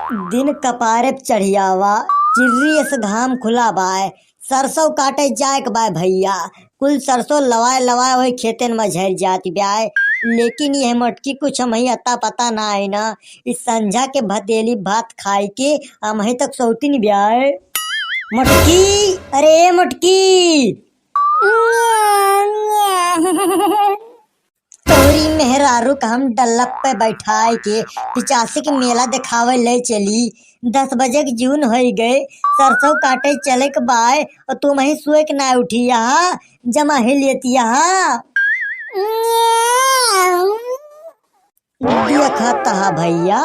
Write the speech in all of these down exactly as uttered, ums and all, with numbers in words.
दिन कपारे पे चढ़ियावा, चिर्री अस घाम खुला बाय, सरसों काटे जाए के बाय भइया। कुल सरसों लवाए लवाए वही खेतन में झरि जात ब्याय। लेकिन यह मोटकी कुछ हमही अता पता नाहीं ना, इस संझा के भतेली भात खाए के हमही तक सौतीन ब्याय। मोटकी, अरे मोटकी। तोहरी मेहरारू का हम डल्लप पे बैठाए के पिचासी के मेला देखावे ले चली। दस बजे के जून होई गए, सरसों काटे चले के बाय, और तुम ही सोए के ना उठी यहाँ, जमा ही लेती यहाँ। देखत हा भइया,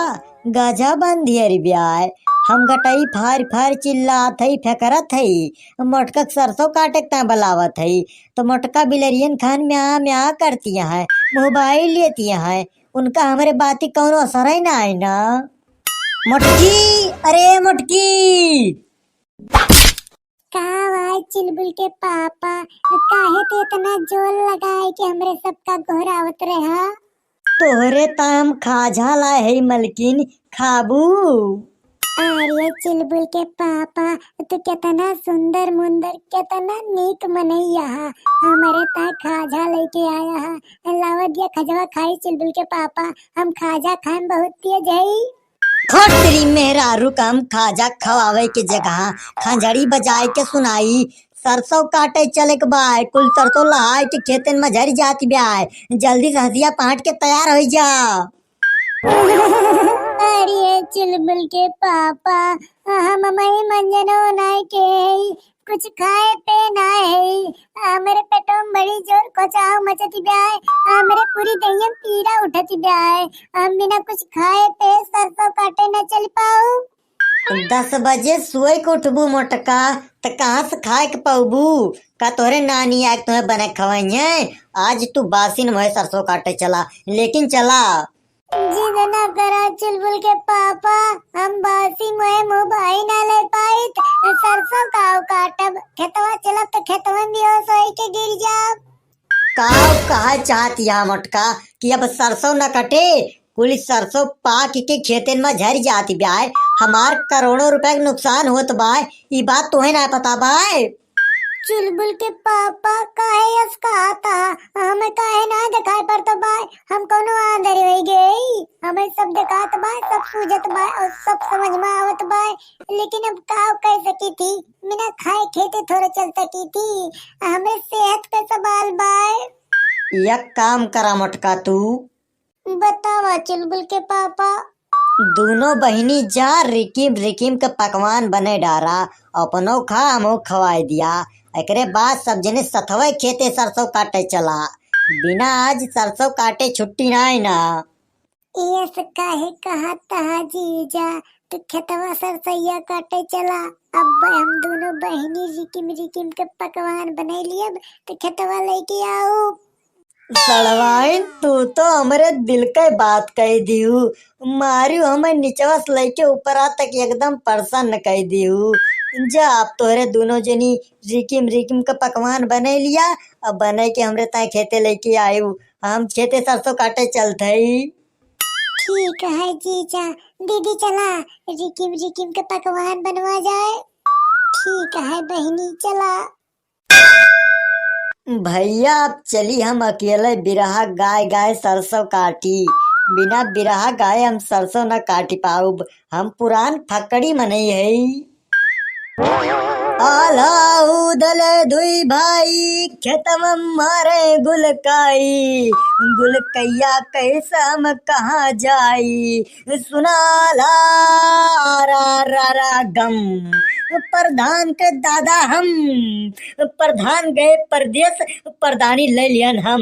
गजा बंधियर ब्याय, हम गटई फार फार चिल्लात हई, फेकरत हई, मोटका के सरसों काटे के ताय बलावत हई, तो मोटका बिलरियन खान म्या म्या करती हैं, मुँह बाई लेती हैं, उनका हमरे बाती कौनो असर ही ना आई ना। मोटकी, अरे मोटकी। का भाई चुलबुल के पापा, काहे तू इतना जोर लगाए के हमरे सबका गोहरावत रहा? तोहरे ताम खाजा लाए है मलकिन, खाबू? अरे चुलबुल के पापा, तू कितना सुंदर मुंदर, कितना नीक मनैया हा, हमरे ताय खाजा लेके आया हा। लावा दिया खजवा खाई चुलबुल के पापा, हम खाजा खाए में बहुत तेज हई। खटरी मेहरारू का हम खाजा खवावे के जगह खंजड़ी बजाए के सुनाई, सरसों काटे चले के बाय, कुल सरसों लहाए के खेतन में झरि जात ब्याय, जल्दी से हंसिया पहट के तैयार हो जा। अरे चुलबुल के पापा, हम मई मंजनो नाय के हई, कुछ खाए पे ना है, हमरे पेटो में बड़ी जोर कोचाव मचत ब्याय, हमरे पूरी देहिया में पीड़ा उठत ब्याय, हम बिना कुछ खाए पे सरसों काटे न चल पाऊ। दस बजे सोए के उठबू मोटका, त कहाँ से खाए के पौबू? का तोहरे नानी आके तुम्हें बने खवाई है? आज तू बासिन मोहे सरसों काटे चला, लेकिन चला। जिद ना करा चुलबुल के पापा, हम बासी मुहे मुँह भाई ना ले पाइत। सरसों काव काटब, खेतवा चलब त खेतवा में बेहोश होई के गिर जाब। काव कहा चाहत यहाँ मोटका कि अब सरसों न कटे, कुल सरसों पाक के खेतन में झरि जात ब्याय, हमार करोड़ों रुपया के नुकसान होत बाय, ई बात तोहे ना पता बाय। चुलबुल के पापा काहे अस कहत हा? हमें काहे ना देखाई पड़त बाय? हम कौनो आंधर हो गई? हमें सब देखात बाय, सब सूझत बाय और सब समझ में आवत बाय, लेकिन अब का कह सकी थी? बिना खाए खेते थोड़े चल सकी थी। हमरे सेहत पे सवाल बाय। एक काम करा मोटका तू, बतावा चुलबुल के पापा। दूनो बहिनी जा रिकिम रिकिम के पकवान बने डारा, अपनो खा हमहू खवाए दिया। एकरे बाद सब जने सथवे खेते सरसों काटे चला। बिना आज सरसों काटे छुट्टी नाई ना। ये से काहे कहत हा जीजा, तू खेतवा सरसैया काटे चला। अब हम दूनो बहिनी रिकिम रिकिम के पकवान बने लियब, तो खेतवा लेके आऊ। सड़वाइन, तू तो हमरे दिल के बात कह दिहू। मारियो हमें निचवा से लेके ऊपरा तक एकदम परेशान कह दिहू। जा, आप तोहरे दोनों जनी रिकिम रिकिम के पकवान बने लिया, अब बने के हमरे ताई खेते लेके आयु, हम खेते सरसों काटे चलत हई। ठीक है जीजा, दीदी चला रिकिम रिकिम के पकवान बनवा जाए। ठीक है बहिनी, चला। भैया, अब चली हम अकेले बिरहा गाय गाय सरसों काटी। बिना बिरहा गाए हम सरसों न काटी पाउब। हम पुरान फकड़ी मनई हई। आल्हा उदल दुई भाई खेतम मारे गुलकाई। गुलकैया कैसे हम कहाँ जाई? सुनाला रा रा रा गम। प्रधान के दादा हम, प्रधान गए परदेस, प्रधानी ले लियन हम।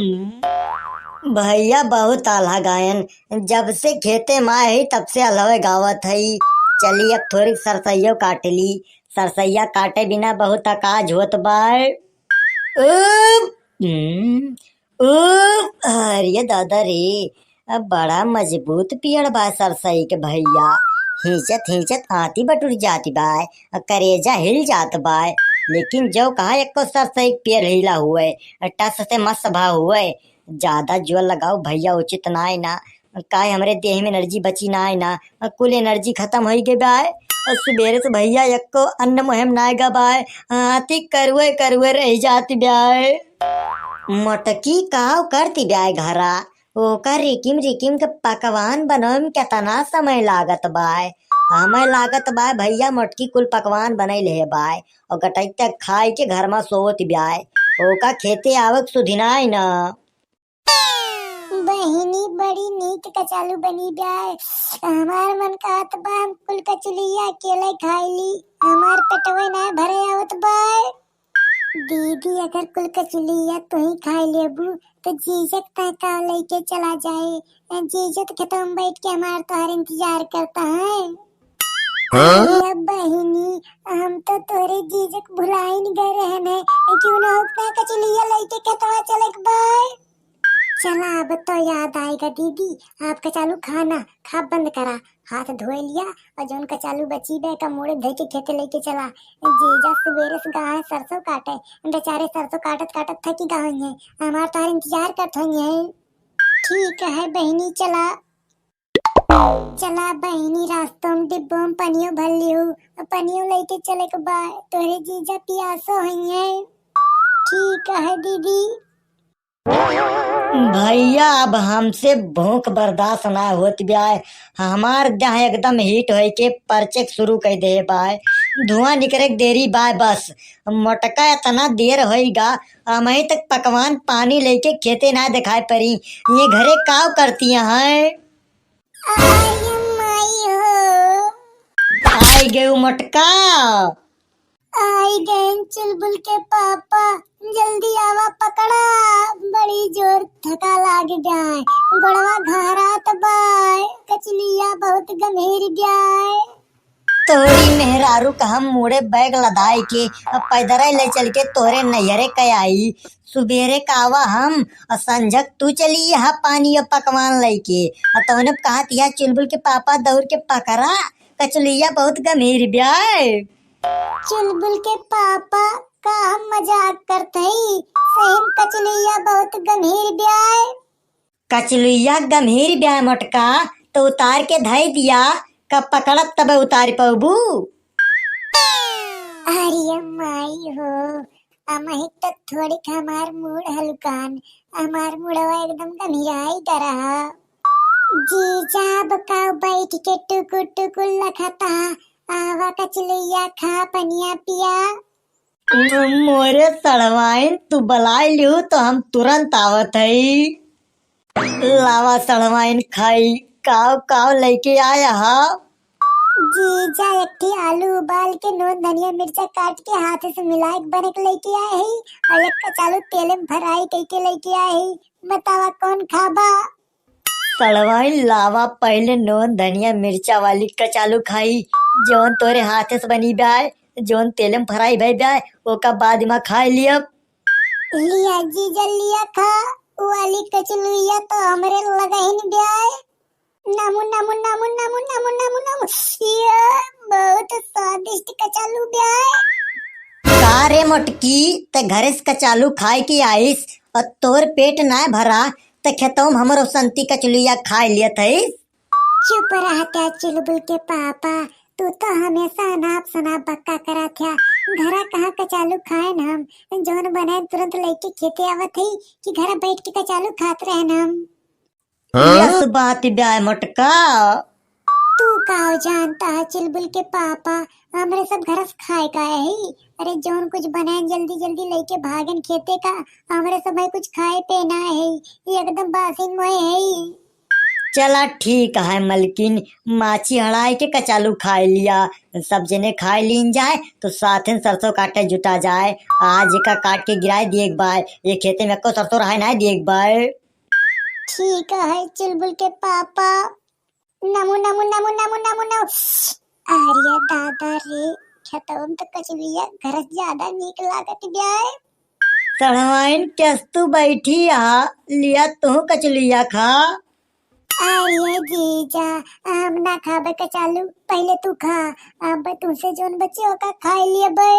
भैया बहुत आल्हा गायन, जब से खेते में आए ही तब से अलवे गावत हई। चली अब थोड़ी सरसैयो काट ली, सरसैया काटे बिना बहुत अकाज होत बाय। उप, हम्म, ओ, अरे दादा रे, अब बड़ा मजबूत पेड़ बा सरसई के भैया। हींचत हींचत आंती बटुर जात बा, आ करेजा हिल जात बा। लेकिन जो कहा एको सरसई के पेड़ हिला हुए, टस से मस भा हुए। ज्यादा जोर लगाओ भैया, उचित नाय ना। काहे हमरे देह में energy बची नाय ना, कुल energy खतम होइ गए बाय। और सुबेरे से भइया एक्को अन्न मुँहे में नाय गा बाय, हाथी करुए करुए रहि जात बाय। मोटकी काव करती बाय घरा, ओकर रिकिम रिकिम के पकवान बनवे में केतना समय लागत बाय। हमें लागत बाय भइया मोटकी कुल पकवान बनइ लेहे बाय, और गटैत्या खाइ के घर में सोवत बाय, ओका खेते आवक सुधिनाय ना। बहिनी, बड़ी नीक कचालू बनी बाय। हमार मन कहत बा हम कुल कचुलिया अकेले खाई ली, हमार पेटवे ना भरे आवत बाय। दीदी, अगर कुल कचुलिया तुही खाई लेबू तो जीजक तय का लेके चला जाए। जीजक खेतवा में बैठ के हमार तोहर इंतजार करता है। हाँ? अरे बहिनी, हम तो तोरे जीजक भुलाइन गए रहन है, क्यों ना होता कचुलिया लेके खेतवा चलक बाय। चला, अब तो याद आइगा दीदी, आप कचालू खाना खा बंद करा, हाथ धोए लिया और जौन कचालू बची बे का मुड़े धोए के खेते लेके चला। जीजा सुबेरे से गा है सरसों काटे, बेचारे सरसों काटत काटत थकी गा होइहैं, हमार तोहर इंतजार करत होइहैं। ठीक है बहिनी, चला। चला बहिनी, रास्तों में डिब्बों में पनियो भर लिहू, पनियो लेके चलक बाय, तोरे जीजा पियासो होइहैं। ठीक है दीदी। भइया, अब हमसे भूख बर्दाश्त ना होत बाय। हमार देह एकदम heat होइके परचेक सुरू कइ देहे बाय। धुआं निकरे के देरी बाय बस। मोटका एतना देर होइगा, अबहीं तक पकवान पानी लेके खेते ना देखाइ परी। ये घरे काव करती हैं? आई माई हो। आइ गयो मोटका। आई गएन चुलबुल के पापा, जल्दी आवा पकड़ा, बड़ी जोर थका लाग गया है, गोड़वा घहरात बाय, कचलिया बहुत गंभीर गया है। तोरी मेहरारू का हम मुड़े बैग लदाई के, अब पैदर ले चल के तोरे नैहरे के आई। सुबेरे का आवा हम, और संझक तू चली यहाँ पानी और पकवान लेके। और तौने कहा तिया चुलबुल के पापा दौड़ के पकड़ा, कचलिया बहुत गंभीर ब्याय। चुलबुल के पापा, का हम मजाक करत हई? सही में कचलिया बहुत गंभीर ब्याय। कचलिया गंभीर ब्याय मोटका, तो उतार के धई दिया, कब पकड़ब तब उतार पौबू। अरे माई हो, अमहिक तो थोड़िक हमार मूड़ हलुकान, हमार मुड़वा एकदम गंभीराई डरा। जीजा अब का बैठ के टुकुर टुकुर लखता, आवा कचलुइया खा पनिया पिया। मोरे सड़वाइन, तू बलाइ लिहू तो हम तुरंत आवत हई। लावा सड़वाइन खाई, काव काव लइके आया हा? जीजा एक ठे आलू उबाल के नून धनिया मिर्चा काट के हाथे से मिलाइ के बने के लइके आए हई, और एक कचालू तेले में फ्राई कइके लइके आए हई। बतावा कौन खाबा? सड़वाइन लावा पहिले नून धनिया मिर्चा वाली कचालू खाई, जौन तोरे हाथे से बनी बाय, जौन तेले में फ्राई भई बाय, ओका बाद में खाइ लियब। लिया जीजा लिया खा, उ वाली कचलुइया तो हमरे लगहिन बाय। नमु, नमु, नमु। ये बहुत स्वादिष्ट कचालू बाय। का रे मोटकी, ते घरे से कचालू खाइ के आइस और तोर पेट नाय भरा, ते खेतों में हमरो संती कचलुइया खाइ लियत हइस। चुप रह त्या चुलबुल के पापा, तू तो हमेशा अनाप शनाप बक्का करा थ्या। घरा कहाँ कचालू खाएन हम, जौन बनाए तुरंत लइके खेते आवत हई कि घरा बैठ के कचालू खात रहेन हम। हाँ? यस बात बाय मोटका। तू का जानता है चुलबुल के पापा, हमरे सब घर से खाए का है। अरे जौन कुछ बनाए जल्दी जल्दी लइके भागेन खेते का, हमरे सब है कुछ खाए पे ना है, ये एकदम बासिन मोए है। चला ठीक है मलकिन, माछी हड़ाई के कचालू खाए लिया, सब जने खाए लीन जाए तो साथेन सरसों काटे जुटा जाए। आज एका काट के गिराए दिए के बाय, ये खेते में एको सरसों रहाए ना दिए के बाय। ठीक है चुलबुल के पापा। नमु, नमु, नमु। अरे दादा रे, खेतवा में तो कचलुइया घर से ज्यादा नीक लागत बाय। सड़वाइन, कस तू बैठी आ, लिया तू कचलुइया खा। अरे जीजा, हम ना खाबे कचालू, पहिले तू खा, अब तुमसे जौन बची ओका खाइ लियबे।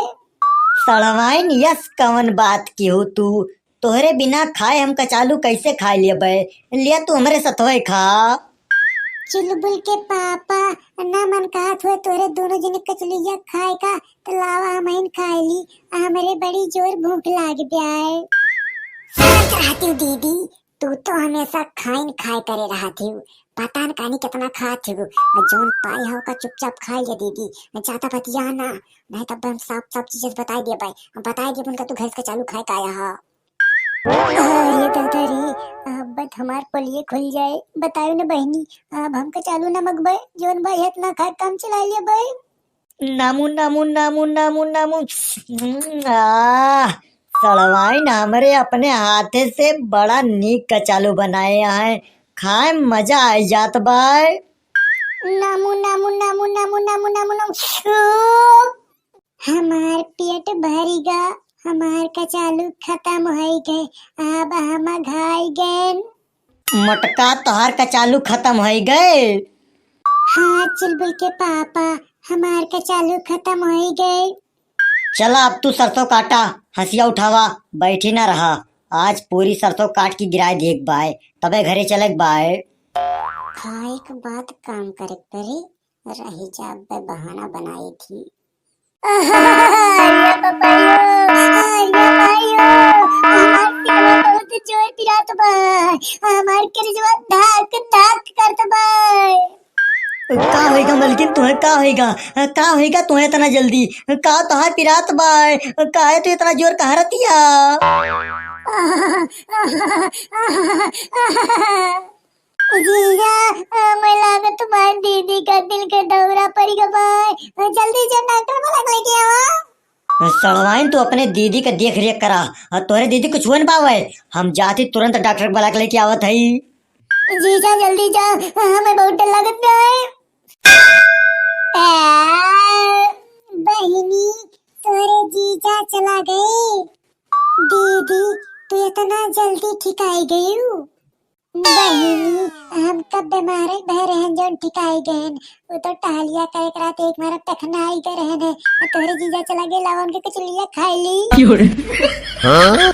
सड़वाइन, यस कवन बात किहू तू, तोहरे बिना खाए हम कचालू कैसे खाइ लियबे, लिया तू हमरे सथवे खा। चुलबुल के पापा, ना मन कहत हुए तोरे दोनों जने कचलिया खाए का, तो लावा हमहिन खाए ली, हमरे बड़ी जोर भूख लाग ब्याए। रहती हूँ दीदी, तू तो हमेशा खाइन खाए करे रहत हिउ, पता न कानी कितना खात हिउ। जौन पाई हो का चुपचाप खाए ले दीदी, ज्यादा बतिया ना, नहीं तब हम साफ साफ चीजें बताई देबे, बताई देबे उनका तू घर का चालू खाए का आया हा। अरे दादा रे, अब बत हमार पोलिये खुल जाए, बतायो न बहिनी, अब हमका चालू न मगबे, जौन भाई इतना खाए काम चला लेबे। नामू, नामू, नामू, नामू, नामू। हम्म, आह, सड़वाइन हमरे अपने हाथे से बड़ा नीक कचालू बनाए हैं। खाए में मजा आई जात बाय। नामू, नामू, नामू, नामू, नामू, नामू, नामू। हमार पेट भरी गा, हमार कचालू खत्म होई गए, अब हम घाई गएन। मोटका, तोहार कचालू खत्म होई गए? हाँ, चुलबुल के पापा, हमार कचालू खत्म होई गए। चला, अब तू सरसों काटा, हंसिया उठावा, बैठी ना रहा। आज पूरी सरसों काट के गिराए देख बाय, तबे घरे चले बाय। खाए के बाद काम करे के पड़ी, रही जा, अब बहाना बनाई थी। अरे बाबा रे, अरे भाई रे, हमार सिरवा बहुत जोर पिरात बा, हमार करेजवा धक धक करत बा। का होइगा मलकिन, तुहे का होइगा? का होइगा तुहे इतना जल्दी? का तोहार पिरात बा? काहे तू इतना जोर कहरतिया? जीजा, हमें लागत तुम्हार दीदी का दिल के दौरा पड़ गवा है। जल्दी जा डॉक्टर बुला के लेके आवा। सड़वाइन, तू अपने दीदी का देख रेख करा, और तोहरे दीदी कुछ हुआ न पावे। हम जाती तुरंत डॉक्टर बुला के लेके आवत हई। जीजा, जल्दी जा, हमें बहुत डर लगत बा है। आ, बहिनी, तोरे जीजा चला गए। दीदी, तू इतना जल्दी ठिकाई गयू? बहिनी, हम कब बीमार भय रहन जौन ठिकाई गएन। वो तो टहलिया करे के रात एक मारा टखनाई गए रहन है। आ तोहरे जीजा चला गए, लावा उनके कचलिया खाई ली। क्यों रे? हाँ?